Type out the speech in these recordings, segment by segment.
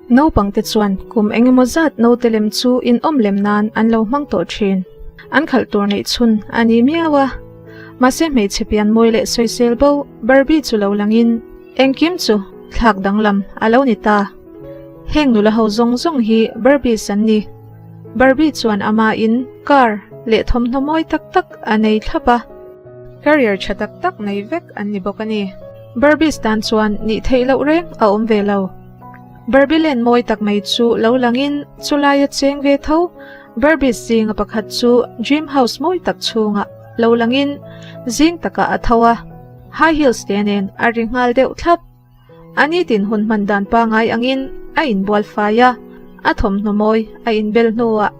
Naupangte chuan kum engemaw zat naute lem chu inawm lem nan an lo hmang tawh thin. An khalh tur neih chhun a ni miau a. Mahse hmeichhe pian mawi leh sawisel bo Barbie chu lo langin engkim chu thlak danglam a lo ni ta. Heng nula ho zawng zawng hi Barbies an ni. Barbie chuan amahin car leh thawmhnaw mawi tak tak a nei thlap a. Career tha tak tak nei vek an ni bawk a ni. Barbies tan chuan nih theih loh reng a awm ve lo. Barbie len mawi tak mai chu lo langin chulaia cheng ve tho Barbies zinga pakhat chu Dream House mawi tak chhungah lo langin zing takah a tho a, high heels te nen a ri nghal deuh thlap. A nitin hun hman dan pangai angin a inbual fai a, a thawmhnaw mawi a inbel hnuah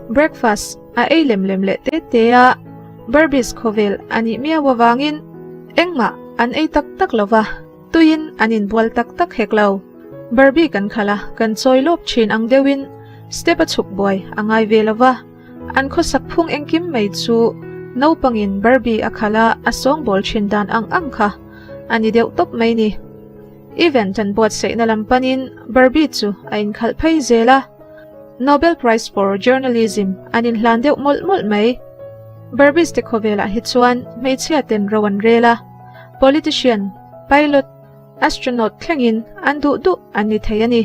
breakfast a ei lem lem leh te te a, Barbies khawvel a nih miau avangin engmah an ei tak tak lo va, tuiin an inbual tak tak hek lo. Barbie kan khalh a, kan chawi lawp thin ang deuhin step a chhuk buai a ngai ve lo va, an khawsak phung engkim mai chu naupangin Barbie a khalh a, a sawngbawl thin dan ang ang kha a ni deuh tawp mai ni. Event an buatsaihna lam panin Barbie chu a inkhalh phei zel a, Nobel Prize for Journalism an inhlan deuh mawlh mawlh mai. Barbies te khawvelah hi chuan hmeichhia ten ro an rel a, politician, pilot, astronaut thlengin an duh duh an ni thei a ni.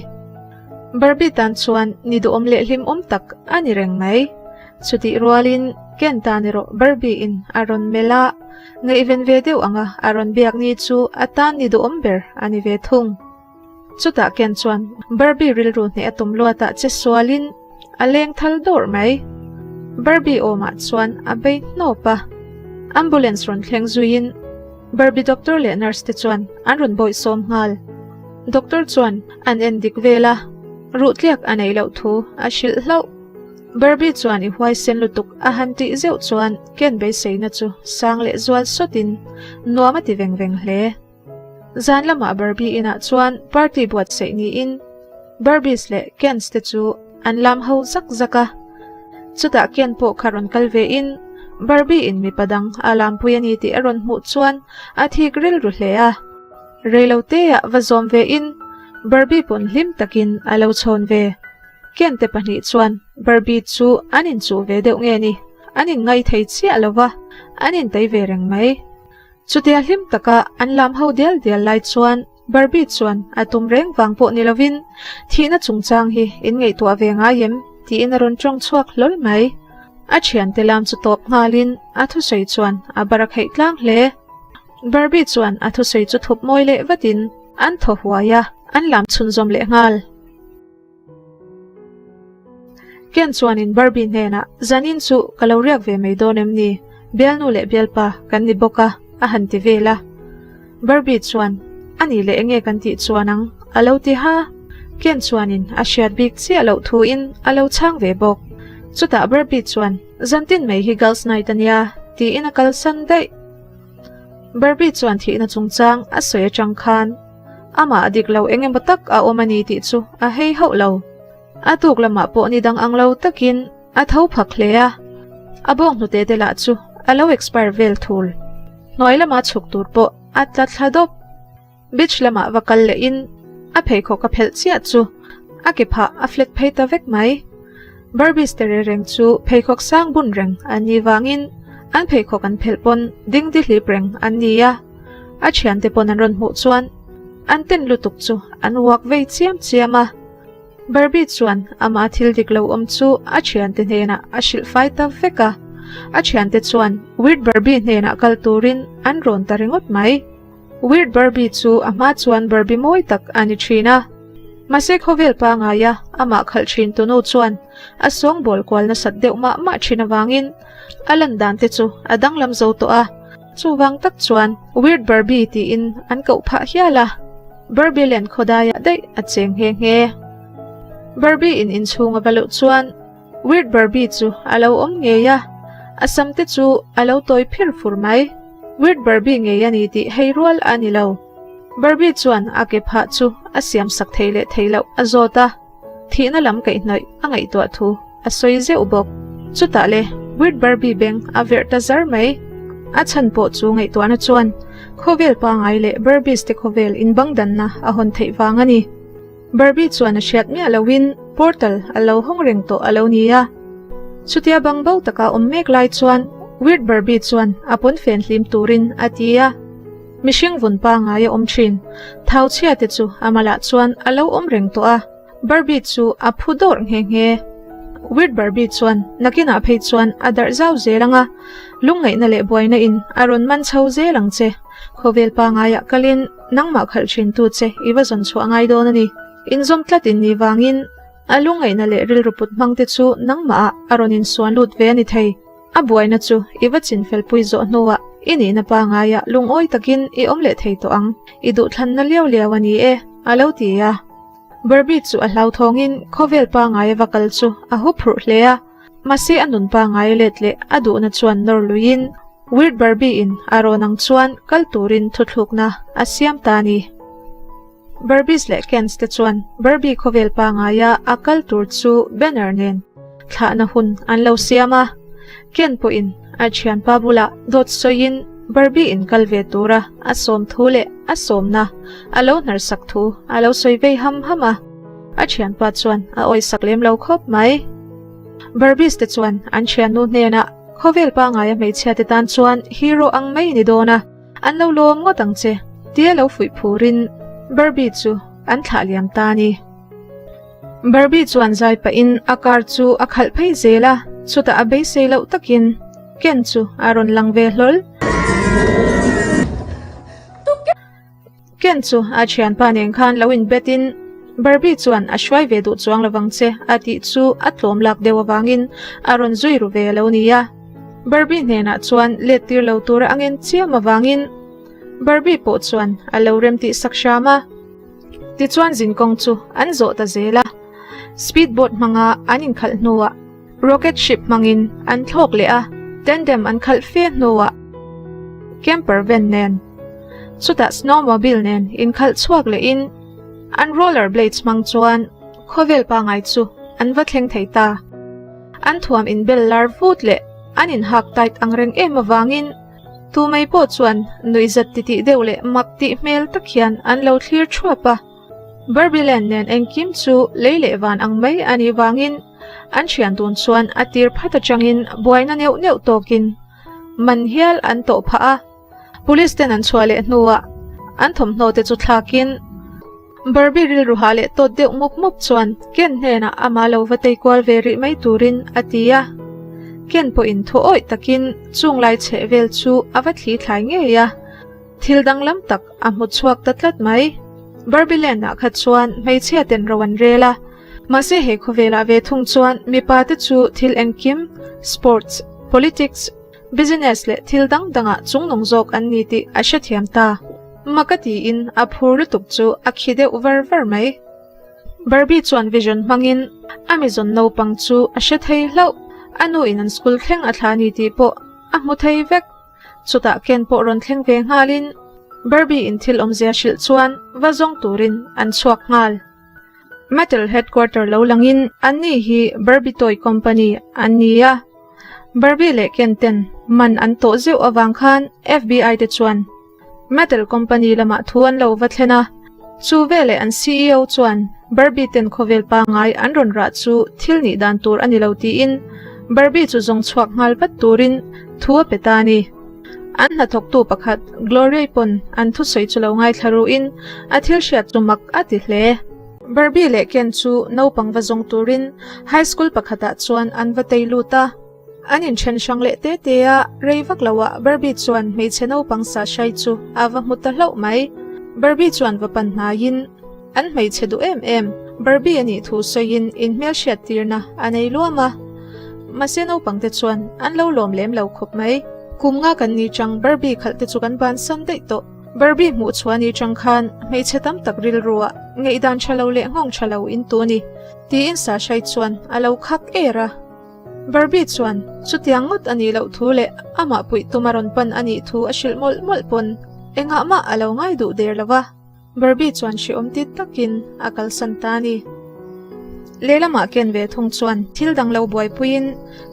Barbie tan chuan ni duhawm leh hlimawm tak a ni reng mai. Chutih rualin Ken tan erawh Barbie in a rawn melh a, Ngaihven ve deuh anga a rawn biak ni chu a tan ni duhawm ber a ni ve thung. Chutah Ken chuan Barbie rilru hneh a tum luatah che sualin a leng thal dawrh mai. Barbie awmah chuan a bei hnawp a. Ambulance rawn thleng zuiin Barbie doctor leh nurse te chuan an rawn bawihsawm nghal. Doctor chuan an en dik vel a, ruhtliak a neih loh thu a hrilh hlauh. Barbie chuan i huaisen lutuk a han tih zeuh chuan Ken beiseina chu sang leh zual sawtin nuam a ti veng veng hle. Zan lamah Barbie inah chuan party buatsaih niin Barbies leh Kens te chu an lam ho zak zak a. Chutah Ken pawh kha rawn kal ve in Barbie in mipa dang a lampui a ni tih a rawn hmuh chuan a thik rilru hle a. Reiloteah va zawm ve in Barbie pawn hlim takin a lo chhawn ve. Ken te pahnih chuan Barbie chu an inchuh ve deuh nge ni, an inngai thei chiah lo va, an intei ve reng mai. Chutia hlim taka an lam ho dial dial lai chuan Barbie chuan a tum reng vang pawh ni lovin thihna chungchang hi in ngaihtuah ve ngai em tiin a rawn tawng chhuak hlawl mai. A thiante lam chu tawp nghalin a thusawi chuan a bar a kheih tlang hle. Barbie chuan a thusawi chu thup mawi leh vatin an thaw huai a, an lam chhunzawm leh nghal. Ken chuanin Barbie hnenah, Zanin chu ka lo riak ve mai dawn em ni? Bialnu leh bialpa kan ni bawk a, a han ti vel a. Barbie chuan, A nih leh enge kan tih chuan ang? a lo ti ha. Ken chuanin a hriat bik chiah loh thuin a lo chhang ve bawk. Chutah Barbie chuan, Zantin mai hi Girls Night a nia, tiin a kalsan daih. Barbie chuan thihna chungchang a sawi atang khan amah a dik lo eng emaw tak a awm a ni tih chu a hei hauh lo. A tuk lamah pawh ni dang ang lo takin a tho phak hle a, a bawng hnute te lah chu a lo expire vel thul. Hnuai lama chhuk tur pawh a tla thla dawp. Beach lamah va kal lehin a pheikhawk a phelh chiah chu a ke phah a flat phei ta vek mai. Barbies te re reng chu pheikhawk sang bun reng an nih vangin an pheikhawk an phelh pawn ding di hlip reng an ni a, a thiante pawn an rawn hmuh chuan an ten lutuk chu an uak vei chiam chiam a. Barbie chuan amah thil dik lo awm chu a thiante hnenah a hrilh fai ta vek a, a thiante chuan Weird Barbie hnenah kal turin an rawn ta ringawt mai. Weird Barbie chu a hma chuan Barbie mawi tak a ni thin a. Mahse khawvel pangaia amah khalh thin tunu chuan a sawngbawl kual nasat deuh mah mah thin avangin a lan dan te chu a danglam zo tawh a. Chuvang tak chuan Weird Barbie tiin an koh phah hial a. Barbie len khawdaiah daih a cheng nghe nghe. Barbie in inchhung a va loh chuan Weird Barbie chu a lo awm ngei a, a sam te chu a lo tawi phir fur mai. Weird Barbie ngei a ni tih hei rual a ni lo. Barbie chuan a ke phah chu a siam sak thei leh thei loh a zawt a, thihna lam kaihhnawih a ngaihtuah thu a sawi zeuh bawk. Chutah le, Weird Barbie beng a verh ta zar mai. A chhan pawh chu ngaihtuahna chuan khawvel pangai leh Barbies te khawvel inbangdanna a hawn theih vang a ni. Barbie chuan a hriat miah loin portal a lo hawng reng tawh a lo ni a. Chutia bang bo taka awm mek lai chuan Weird Barbie chuan a pawnfen hlim turin a ti a. Mihring vun pangai a awm thin. Thau chhia te chu a malah chuan a lo awm reng tawh a. Barbie chu a phu dawrh nghe nghe. Weird Barbie chuan nakinah phei chuan a darh zau zel ang a, lungngaihna leh buaina in a rawn man chho zel ang che. Khawvel pangaiah kalin nangmah khalh thin tu che i va zawn chhuah ngai dawn a ni. Inzawm tlat in nih vangin a lungngaihna leh rilru put hmang te chu nangmahah a rawn insuan lut ve a ni thei. A buaina chu i va chinfel pui zawh hnuah i nihna pangaiah lungawi takin i awm leh thei tawh ang. I duhthlanna liau liau a ni e, a lo ti a. Barbie chu a hlauthawngin khawvel pangai a va kal chu a huphurh hle a, mahse a nun pangai let leh a duhna chuan nawr luiin Weird Barbie in a rawn ang chuan kal turin thuthlukna a siam ta a ni. Barbies leh Kens te chuan Barbie khawvel pangaia a kal tur chu banner nen thlahna hun an lo siam a, Ken pawhin a thianpa bulah dawt sawiin Barbie in kal ve tura a sawm thu leh a sawmna a lo hnarsak thu a lo sawi vei ham ham a, a thianpa chuan a awisak lem lo khawp mai. Barbies te chuan an thiannu hnenah khawvel pangaia hmeichhia te tan chuan hero ang mai ni dawn a, an lo lawm ngawt ang che tia lo fuih phurin Barbie chu an thlah liam ta a ni. Barbie chuan zai pahin a car chu a khalh phei zel a, chutah a beisei loh takin Ken chu a rawn lang ve hlawl. Ken chu a thianpa nen khan lo inbet in Barbie chuan a hruai ve duh chuang lovang che a tih chu a tlawm lak deuh avangin a rawn zui ru ve a lo ni a. Barbie hnenah chuan let tir lo tura a ngen chiam avangin Barbie pawh chuan a lo rem tih sak hram a. Tichuan zinkawng chu an zawh ta zel a, speed boat hmanga an inkhalh hnuah rocket ship hmangin an thlawk leh a, tandem an khalh fe hnuah camper van nen chutah snowmobile nen inkhalh chhuak lehin an roller blades hmang chuan khawvel pangai chu an va thleng thei ta. An thuam inbel lar vut leh an inhak tight angreng em avangin Tu mai pawh chuan nuihzat titih deuh leh mak tih hmel tak hian an lo thlir thuap a. Barbie Land nen engkim chu lei leh van ang mai a nih vangin an thian tun chuan a tir phat atangin buaina neuh neuh tawkin man hial an tawh phah a. Police ten an chhuah leh hnuah an thawmhnaw te chu thlakin Barbie rilru hah leh tawt deuh mup mup chuan Ken hnenah amah lo va tei kual ve rih mai turin a ti a. Ken pawhin thu awih takin chung lai chheh vel chu a va thli thlai ngei a, thil danglam tak a hmu chhuak ta tlat mai. Barbie Land ah kha chuan hmeichhia ten ro an rel a, mahse he khawvelah ve thung chuan mipa te chu thil engkim, sports, politics, Business leh thil dang dangah chungnung zawk an ni tih a hrethiam ta. Maka tiin a phur lutuk chu a khi deuh var var mai. Barbie chuan vision hmangin a mizawn naupang chu a hre thei hlauh. A nu in an school thleng a thla ni tih pawh a hmu thei vek. Chutah Ken pawh rawn thleng ve nghalin Barbie in thil awmzia hrilh chuan va zawng turin an chhuak nghal. Mattel headquarter lo langin anni hi Barbie Toy Company an ni a. Barbie leh Ken ten man an tawh zeuh avang khan FBI te chuan Mattel company lamah thu an lo va thlen a. Chu veleh an CEO chuan Barbie ten khawvel pangngai an rawn rah chu thil nih dan tur a ni lo tiin Barbie chu zawng chhuak nghal vat turin thu a pe ta a ni. An hnathawktu pakhat Gloria-i pawn an thusawi chu lo ngaithla ruhin a thil hriat chu mak a ti hle. Barbie leh Ken chu naupang va zawng turin high school pakhatah chuan an va tei lut a. An inthen hrang leh te te a, rei vak loah Barbie chuan hmeichhe naupang sa hrai chu a va hmu ta hlauh mai. Barbie chuan va pan hnaiin an hmeichhe duh em em Barbie a nih thu sawiin inhmelhriat tirna a nei luam a. Mahse naupang te chuan an lo lawm lem lo khawp mai. Kum nga kan ni chang Barbie khalh te chu kan bansan daih tawh. Barbie hmuh chhuah ni chang khan hmeichhe tam tak rilruah ngaihdan tha lo leh nghawng tha lo in tu ni tiin Sasha-i chuan a lo khak er a. Barbie chuan chutiang ngawt a nih loh thu leh amah puih tum a rawn pan a nih thu a hrilh mawlh mawlh pawn engah mah a lo ngai duh der lo va. Barbie chuan hrehawm ti takin a kalsan ta a ni. Lehlamah ken ve thung chuan thil dang lo buaipuiin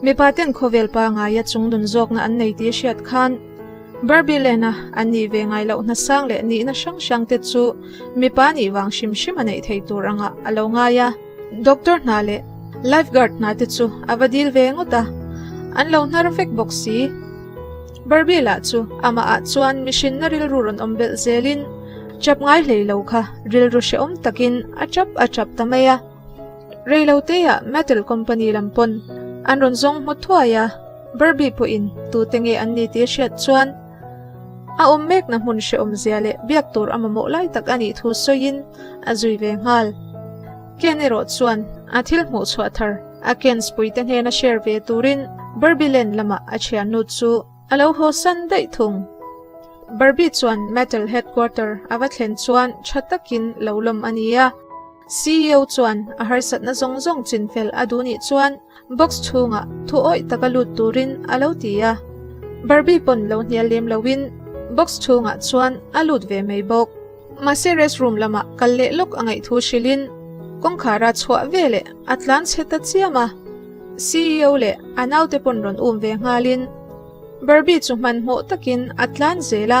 mipa ten khawvel pangaia chung nun zawkna an nei tih a hriat khan. Barbie Lena an nih ve ngai loh hnasang leh nihna hrang hrang te chu mipa nih vang hrim hrim a neih thei tur angah a lo ngai a. Doctor hna leh life guard hna te chu a va dil ve ngawt a, an lo hnar vek bawk si. Barbie lah chu amah ah chuan mihrinna rilru rawn awm belh zelin chap ngai hlei lo kha rilru hrehawm takin a chap a chap ta mai a. Reiloteah Mattel company lam pawn an rawn zawng hmu thuai a, Barbie pawhin tute nge an ni tih a hriat chuan a awm mekna hmun hrehawm zia leh biak tur a mamawh lai tak a nih thu sawiin a zui ve nghal. Ken erawh chuan a thil hmuh chhuah thar a Ken's puite hnena share ve turin Barbie Land lamah a thiannu chu a lo haw san daih thung. Barbie chuan Mattel headquarter a va thlen chuan tha takin lo lawm a ni a. Ceo chuan a harsatna zawng zawng chinfel a duh nih chuan box chhungah thu awih taka lut turin a lo ti a. Barbie pawn lo hnial lem loin box chhungah chuan a lut ve mai bawk. Mahse restroom lamah kal leh lawk a ngaih thu hrilhin kawngkhara chhuah ve leh a tlan chhe ta chiam a. Ceo leh a naute pawn rawn um ve nghalin Barbie chu hmanhmawh takin a tlan zel a,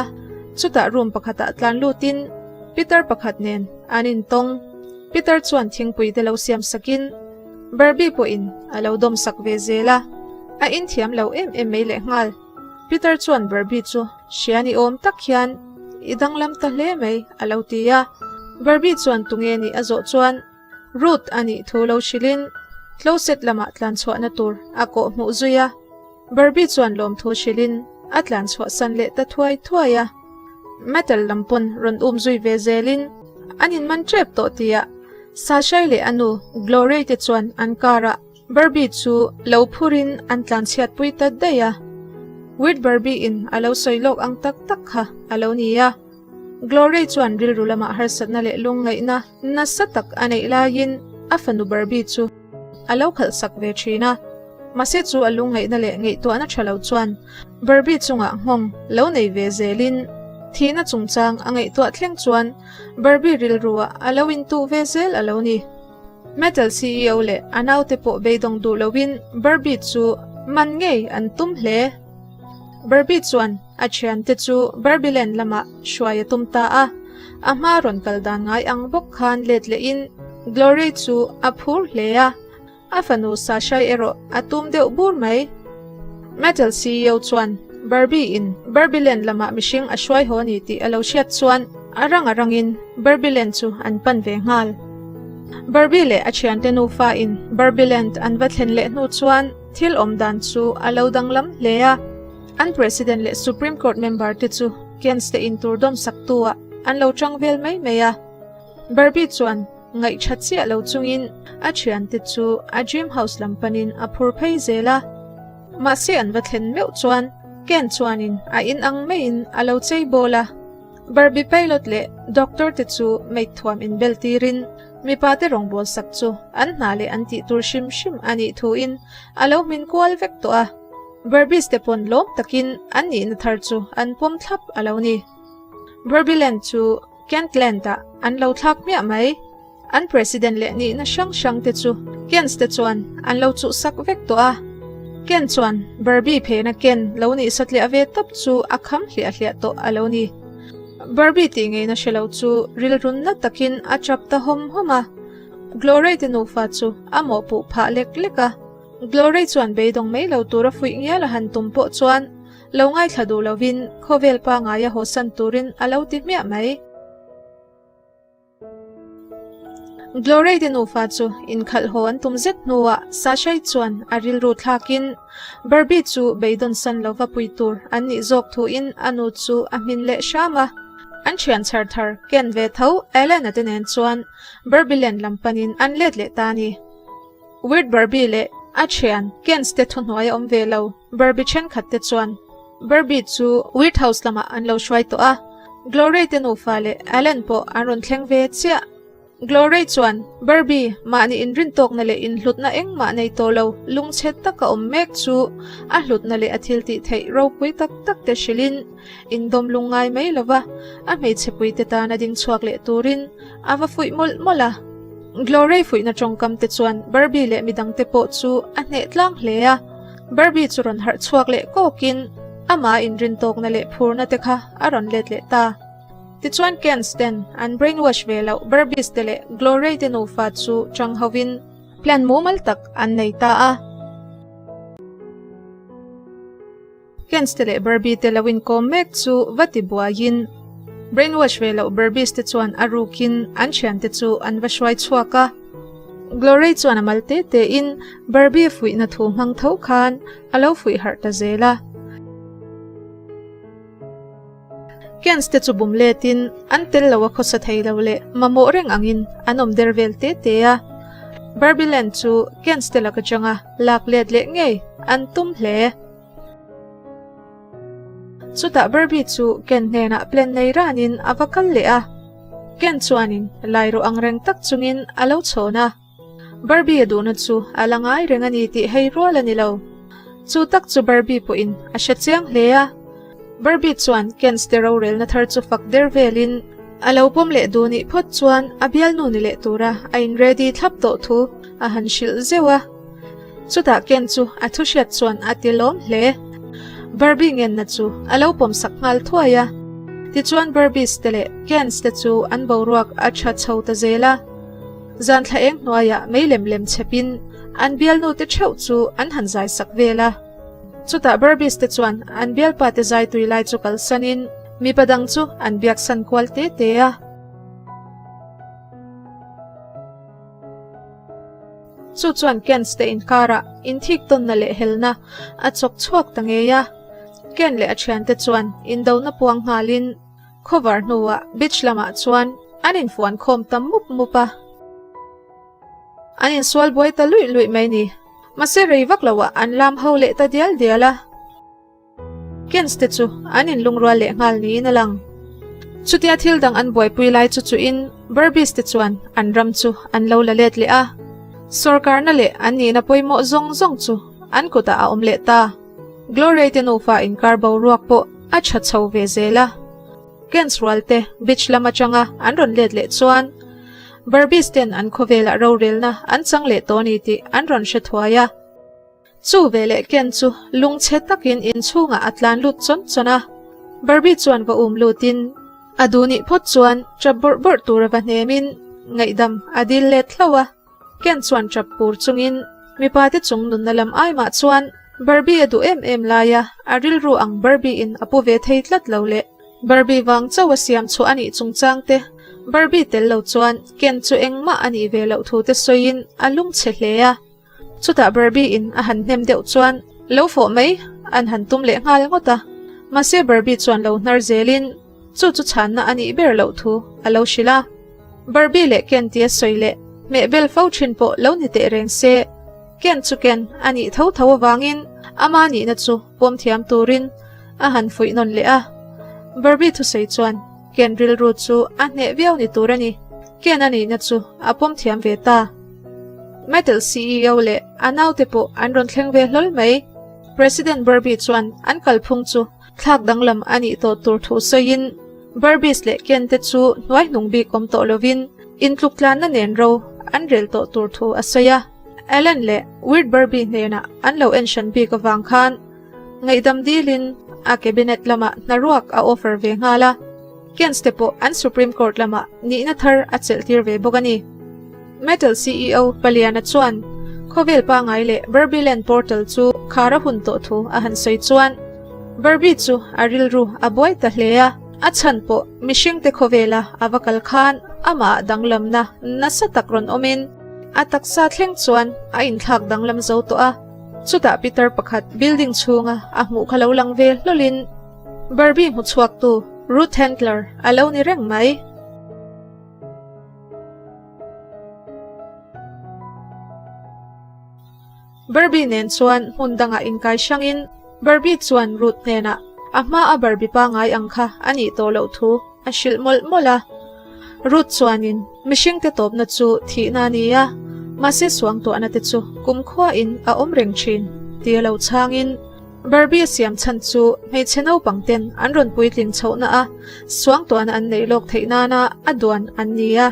chutah room pakhatah tlan lutin Peter pakhat nen an intawng. Peter chuan thingpui te lo siam sakin Barbie pawhin a lo dawm sak ve zel a, a inthiam lo em em mai lehnghal. Peter chuan Barbie chu hria ni awm tak hian i danglam ta hle mai a lo ti a, Barbie chuan tunge nih a zawh chuan Ruth a nih thu lo hrilhin closet lamah tlan chhuahna tur a kawh hmuh zui a, Barbie chuan lawmthu hrilhin a tlan chhuah san leh ta thuai thuai a, Metal lam pawn rawn um zui ve zelin an inman tep tawh tihah Sashai leh a nu Glory te chuan an car ah Barbie chu lo phurin an tlanchhiat pui ta daih a, Weird Barbie in a lo sawi lawk ang tak tak kha a lo ni a. Glory chuan rilru lamah harsatna leh lungngaihna nasa tak a neih laiin a fanu Barbie chu a lo khalh sak ve thin a. Mahse chu a lungngaihna leh ngaihtuahna tha lo chuan Barbie chungah nghawng lo nei ve zelin thihna chungchang a ngaihtuah thleng chuan Barbie rilruah a lo intuh ve zel a lo ni. Metal ceo leh a naute pawh beidawng duh loin Barbie chu man ngei an tum hle. Barbie chuan a thiante chu Barbie Land lamah hruai a tum ta a, a hma rawn kal dan ngai ang bawk khan let lehin Glory chu a phur hle a, a fanu Sasha erawh a tum deuh bur mai. Metal ceo chuan Barbie in Barbie Land lamah mihring a hruai haw a ni tih a lo hriat chuan a rang a rangin Barbie Land chu an pan ve nghal. Barbie leh a thiante nufa in Barbie Land an va thlen leh hnu chuan thil awm dan chu a lo danglam hle a, an President leh Supreme Court member te chu Kens te in tur dawm sak tu ah an lo tang vel mai mai a. Barbie chuan ngaih tha chiah lo chungin a thiante chu a dream house lam panin a phur phei zel a. Mahse an va thlen meuh chuan Ken chuanin a in ang maiin a lo chei bawl a. Barbie pilot leh doctor te chu maid thuam inbel tirin mipa te rawngbâwl sak chu an hna leh an tih tur hrim hrim a nih thuin a lo hmin kual vek tawh a. Barbies te pawn lawm takin an nihna thar chu an pawm thlap a lo ni. Barbie Land chu Kentland ah an lo thlak hmiah mai. An president leh nihna hrang hrang te chu Kens te chuan an lo chuhsak vek tawh a. Ken chuan Barbie phena Ken lo nih satliah ve tawp chu a kham hliah hliah tawh a lo ni. Barbie tih ngeina hre lo chu rilrun na takin a tap ta hawm hawm a. Glory te nufa chu a mawhpuh phah lek lek a. Glory chuan beidawng mai lo tura fuih ngial a han tum pawh chuan Lo ngaithla duh lovin khawvel pangaia hawsan turin a lo ti hmiah mai. Glory te nufa chu inkhalh haw an tum zet hnuah Sashai chuan a rilru thlakin Barbie chu beidawn san lova pui tur an nih zawk thuin a nu chu a hmin leh hram a. An thian chhar thar ken ve tho Elena te nen chuan Barbie Land lam panin an let leh ta a ni. Weird Barbie leh a thian Kens te thuhnuai a awm ve lo. Barbie thenkhat te chuan Barbie chu Weird House lamah an lo hruai tawh a, Glory te nufa leh Allen pawh an rawn thleng ve chiah. Glory chuan Barbie mahni inrintawkna leh inhlutna engmah nei tawh lo lungchhe taka awm mek chu a hlutna leh a thil tih theih ropui tak tak te hrilhin indawm lungngai mai lova a hmeichhe puite tana ding chhuak leh turin a va fuih mawlh mawlh a. Glory fuihna tawngkam te chuan Barbie leh midangte pawh chu a hneh tlang hle a. Barbie chu rawn harh chhuak leh kawkin. Amah inrintawkna leh phurna te kha a rawn let leh ta. Tichuan Kens ten an brainwash ve loh Barbies te leh Glory te nufa chu chang hovin plan mumal tak an nei ta a. Kens te leh Barbie te lo inkawm mek chu va ti buaiin brainwash ve loh Barbies te chuan a rukin an thiante chu an va hruai chhuak a. Glory chuan a mal te te in Barbie fuihna thu hmang tho khan a lo fuih harh ta zel a. Kens te chu bum letin an tel lo a khawsa thei lo leh mamawh reng angin an awm der vel te te a. Barbie Land chu Kens te lak atanga lak let leh ngei an tum hle. Chutah Barbie chu Ken hnenah plan nei ranin a va kal leh a. Ken chuanin lai rawh ang reng tak chungin a lo chhawn a. Barbie a duhna chu a la ngai reng a ni tih hei rual a ni lo. Chu tak chu Barbie pawhin a hre chiang hle a. Barbie chuan Kens te rorelna thar chu fak der velin a lo pawm leh duh nih phawt chuan a bialnu ni leh tura a in ready thlap tawh thu a han hrilh zeuh a. Chutah Ken chu a thu hriat chuan a ti lawm hle. Barbie ngenna chu a lo pawm sak nghal thuai a. Tichuan Barbies te leh Kens te chu an boruak a tha chho ta zel a. Zan thla eng hnuaiah mei lem lem chhepin an bialnu te theuh chu an han zai sak vel a. Chutah Barbies te chuan an bialpa te zai tui lai chu kalsanin mipa dang chu an biak san kual te te a. Chu chuan Kens te inkarah inthik tawnna leh helna a chawk chhuak ta ngei a. Ken leh a thiante chuan indona puang nghalin Khawvar hnuah beach lamah chuan an infuan khawm ta mup mup a. An insual buai ta luih luih mai ni. Mahse rei vak loah an lam ho leh ta dial dial a. Kens te chu an inlungrual leh nghal niin a lang. Chutia thil dang an buaipui lai chu chuin Barbies te chuan an ram chu an lo la let leh a. Sawrkarna leh an nihna pawimawh zawng zawng chu an kutah a awm leh ta. Gloria te nufa inkar boruak pawh a tha chho ve zel a. Kens rual te beach lam atanga an rawn let leh chuan Barbies ten an khawvelah rorelna an chang leh tawh a ni tih an rawn hre thuai a. Chu veleh Ken chu lungchhe takin inchhungah a tlan lut chawn chawn a. Barbie chuan va um lutin a duh nih phawt chuan tap bawrh bawrh tur a va hnemin ngaihdam a dil let hlauh a. Ken chuan tap pur chungin mipa te chung nunna lam ai mah chuan Barbie a duh em em laia a rilru ang Barbie in a pu ve thei tlat lo leh Barbie vang chauh a siam chhuah a nih chungchang te Barbie tel lo chuan Ken chu engmah a nih ve loh thu te sawiin a lungchhe hle a. Chutah Barbie in a han hnem deuh chuan lo fawh mai an han tum leh nghal ngawt a. Mahse Barbie chuan lo hnar zelin chu chu chhanna a nih ber loh thu a lo hrilh a. Barbie leh Ken tia sawi leh hmeh bel fo thin pawh lo ni teh reng se, Ken chu Ken a nih tho tho avangin ama nihna chu pawm thiam turin a han fuih nawn leh a. Barbie thusawi chuan Ken rilru chu a hneh viau ni tur a ni. Ken a nihna chu a pawm thiam ve ta. Mattel CEO leh a naute pawh an rawn thleng ve hlawl mai. President Barbie chuan an kalphung chu Thlak danglam a nih tawh tur thu sawiin Barbies leh Ken te chu hnuai hnung bik awm tawh lovin intluk tlanna nen ro an rel tawh tur thu a sawi a. Alan leh Weird Barbie hnenah an lo en hran bik avang khan ngaihdam dilin a cabinet lamah hnaruak a offer ve nghal a. Kens te pawh an Supreme Court lamah nihna thar a chelh tir ve bawk a ni. Mattel CEO Paliana chuan khawvel pangai leh Barbie Land Portal chu khar a hun tawh thu a han sawi chuan Barbie chu a rilru a buai ta hle a, a chhan pawh mihringte khawvela a va kal khan amah danglamna nasa tak rawn awmin a taksa thleng chuan a inthlak danglam zo tawh a. Chutah pitar pakhat building chhunga a hmuh kha lo lang ve hlawlin Barbie hmu chhuaktu Ruth Handler a lo ni reng mai. Barbie nen chuan hmun dangah inkai hrangin Barbie chuan Ruth hnenah a hma a Barbie pangai ang kha a nih tawh loh thu a hrilh mawlh mawlh a. Ruth chuanin mihringte tawpna chu thihna a ni a, mahse suangtuahna te chu kumkhuain a awm reng thin tia lo chhangin Barbie a siam chhan chu hmeichhe naupang ten an rawn puitling chhohna a suangtuahna an neih lawk theih nana a duan an ni a.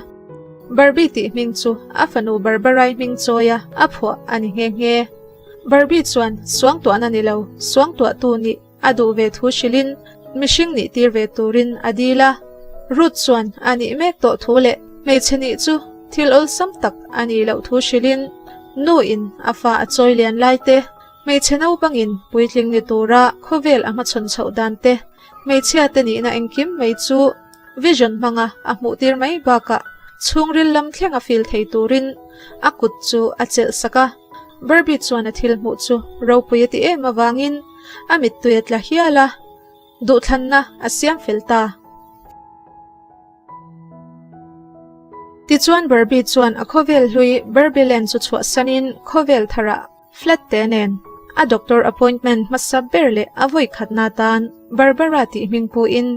Barbie tih hming chu a fanu Barbarai hming chawia a phuah a ni nghe nghe. Barbie chuan suangtuahna ni lo, suangtuahtu nih. A duh ve thu hrilhin mihring nih tir ve turin a dil a. Ruth chuan a nih mek tawh thu leh hmeichhe nih chu thil awlsam tak a nih loh thu hrilhin nu in a fa a chawi lian lai te, hmeichhe naupangin puitling ni tura khawvel a hmachhawn chhoh dan te, hmeichhia te nihna engkim mai chu vision hmanga a hmuh tir mai bakah chhungril lam thleng a feel thei turin a kut chu a chelh sak a. Barbie chuan a thil hmuh chu ropui a ti em avangin a mittui a tla hial a, duhthlanna a siam fel ta. Tichuan Barbie chuan a khawvel hlui Barbie Land chu chhuahsanin khawvel tharah flat te nen a doctor appointment hmasa ber leh a vawi khatna tan Barbara tih hming puhin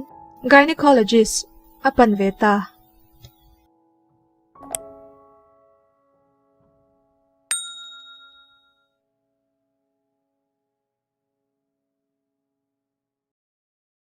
gynecologist a pan ve ta.